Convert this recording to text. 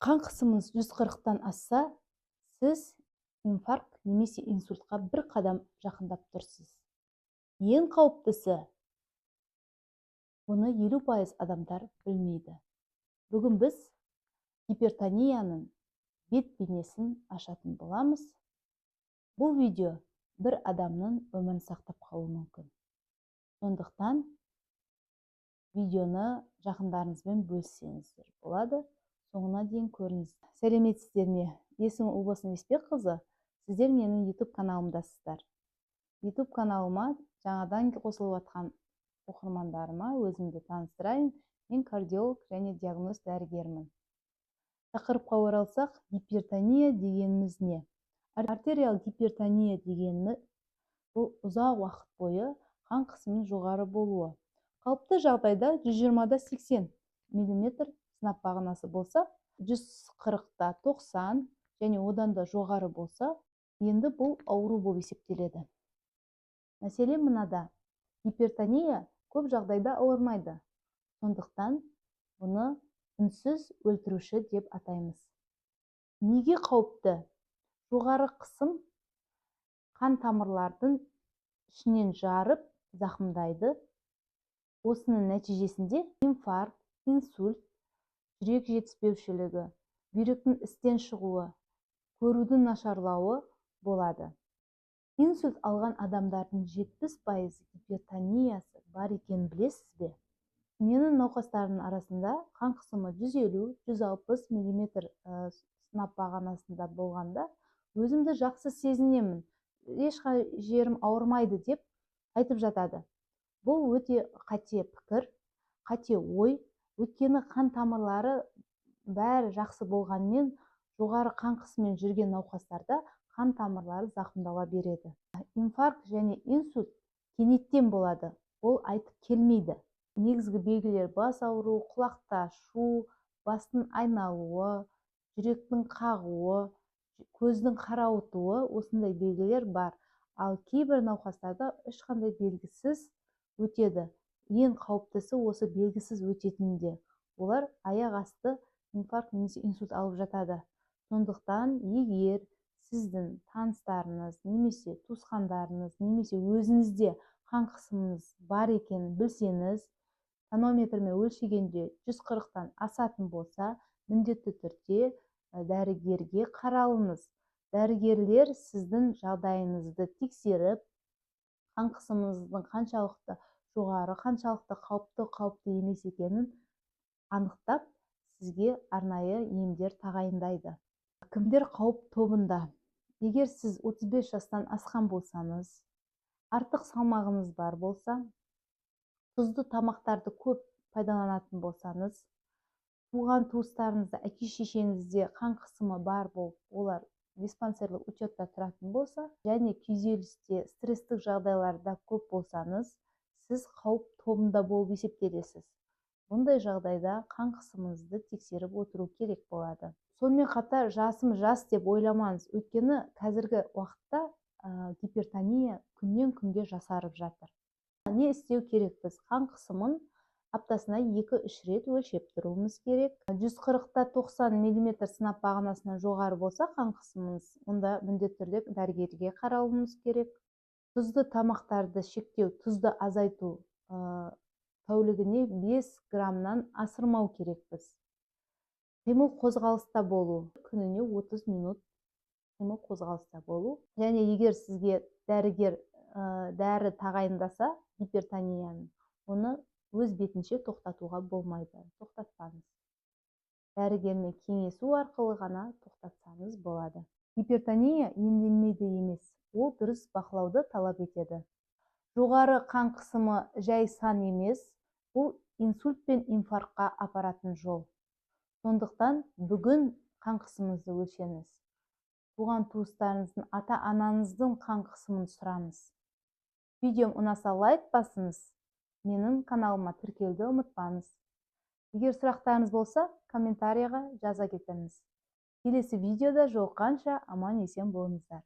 Қан қысымыңыз 140-тан асса, сіз инфаркт немесе инсультқа бір қадам жақындап тұрсыз. Ең қауіптісі, бұны 50% адамдар білмейді. Бүгін біз гипертонияның бет бейнесін ашатын боламыз. Бұл видео бір адамның өмірін сақтап қалуы мүмкін. Сондықтан видеоны жақындарыңызбен бөліссеңіздер болады. Соңына дейін көріңіз. Сәлеметсіздер ме? Есімім Ұлбосын Есбекқызы. Сіздер менің YouTube каналымдасыздар. YouTube каналыма жаңадан қосылып жатқан оқырмандарыма өзімді таныстырайын. Мен кардиолог және диагност дәрігермін. Тақырыпқа оралсақ, гипертония дегеніміз не? Артериал гипертония дегеніміз бұл ұзақ уақыт бойы қан қысымының жоғары болуы. Қалыпты жағдайда 120-да 80 мм сынап бағанасы болса, 140-та 90 және одан да жоғары болса, енді бұл ауру болып есептеледі. Мәселе мынада: гипертония көп жағдайда ауырмайды. Сондықтан бұны үнсіз өлтіруші деп атаймыз. Неге қауіпті? Жоғары қысым қан тамырлардың ішінен жарып, зақымдайды. Осының нәтижесінде инфаркт, инсульт, жүрек жетіспеушілігі, бүйректің істен шығуы, көрудің нашарлауы болады. Инсульт алған адамдардың 70% гипертониясы бар екенін білесіз бе? Менің науқастарымның арасында қан қысымы 150-160 мм сынап бағанасында болғанда, өзімді жақсы сезінемін, ешқай жерім ауырмайды деп айтып жатады. Бұл өте қате пікір, қате ой. Өйткені қан тамырлары бәрі жақсы болғанымен, жоғары қан қысымымен жүрген науқастарда қан тамырлары зақымдала береді. Инфаркт және инсульт кенеттен болады, ол айтып келмейді. Негізгі белгілер: бас ауруы, құлақта шу, бастың айналуы, жүректің қағуы, көздің қарауытуы, осындай белгілер бар. Ал кейбір науқастарда ешқандай белгісіз өтеді. Ең қауіптісі осы белгісіз өтетінінде. Олар аяқ асты инфаркт немесе инсульт алып жатады. Сондықтан егер сіздің таныстарыңыз немесе туысқандарыңыз немесе өзіңізде қан қысымыңыз бар екенін білсеңіз, тонометрмен өлшегенде 140-тан асатын болса, міндетті түрде дәрігерге қаралыңыз. Дәрігерлер сіздің жағдайыңызды тексеріп, қан қысымыңыздың қаншалықты жоғары, қаншалықты қауіпті, қауіпті емес екенін анықтап, сізге арнайы емдер тағайындайды. Кімдер қауіп тобында? Егер сіз 35 жастан асқан болсаңыз, артық салмағыңыз бар болса, тұзды тамақтарды көп пайдаланатын болсаңыз, туған туыстарыңызда, әке шешеңізде қан қысымы бар болып, олар диспансерлік учетта тұратын болса және күйзелісте, стресстік жағдайларда көп болсаңыз, сіз қауіп тобында болып есептелесіз. Бұндай жағдайда қан қысымыңызды тексеріп отыру керек болады. Сонымен қатар, жасым жас деп ойламаңыз, өйткені қазіргі уақытта гипертония күннен күнге жасарып жатыр. Не істеу керекпіз? Қан қысымын аптасына 2-3 рет өлшеп тұруымыз керек. 140-та 90 мм сынап бағанасынан жоғары болса қан қысымыңыз, онда міндетті түрде дәрігерге қаралуыңыз керек. Тұзды тамақтарды шектеу, тұзды азайту, тәулігіне 5 граммнан асырмау керекпіз. Қимыл қозғалыста болу, күніне 30 минут қимыл қозғалыста болу. Және егер сізге дәрігер дәрі тағайындаса гипертонияны, оны өз бетінше тоқтатуға болмайды. Тоқтатпаңыз, дәрігермен кеңесу арқылы ғана тоқтатсаңыз болады. Гипертония емделмейді емес, ол дұрыс бақылауды талап етеді. Жоғары қан қысымы жай сан емес, бұл инсульт пен инфарктқа апаратын жол. Сондықтан бүгін қан қысымыңызды өлшеңіз, туған туыстарыңыздың, ата анаңыздың қан қысымын сұраңыз. Видеом ұнаса, лайк басыңыз, менің каналыма тіркелуді ұмытпаңыз. Егер сұрақтарыңыз болса, комментарийға жаза кетіңіз. Келесі видеода жолыққанша, аман есен болыңыздар.